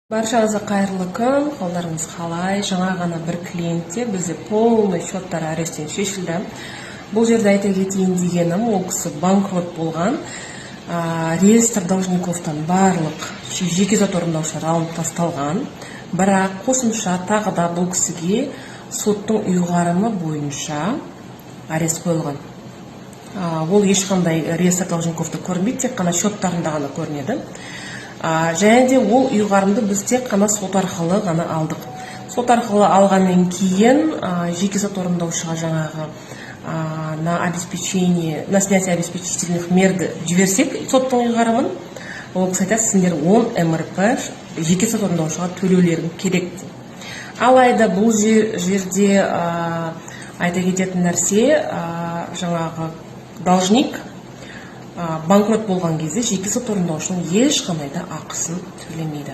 Баршаңызға қайырлы күн! Қалдарыңыз қалай? Жаңа ғана бір клиентте бізде полный счеттар аресттен шешілді. Бұл жерде айта кетейін дегенім, ол кісі банкрот болған, реестр должниковтан барлық жеке сот орындаушылар алынып тасталған. Бірақ қосымша тағы да бұл кісіге соттың ұйғарымы бойынша арест қойылған. Ол ешқандай реестр должниковта көрінбейді, тек қана счеттарында ғана көрінеді. Және де ол ұйғарымды біз тек қана сот арқылы ғана алдық. Сот арқылы алғаннан кейін жеке сот орындаушыға жаңағы на обеспечение, на снятие обеспечительных мерді жіберсек соттың ұйғарымын, ол кісі айтады: «Сендер 10 МРП жеке сот орындаушыға төлеулерің керек», – деп. Алайда бұл жерде айта кететін нәрсе, жаңағы должник банкрот болған кезде жеке сот орындаушының ешқандай да ақысын төлемейді.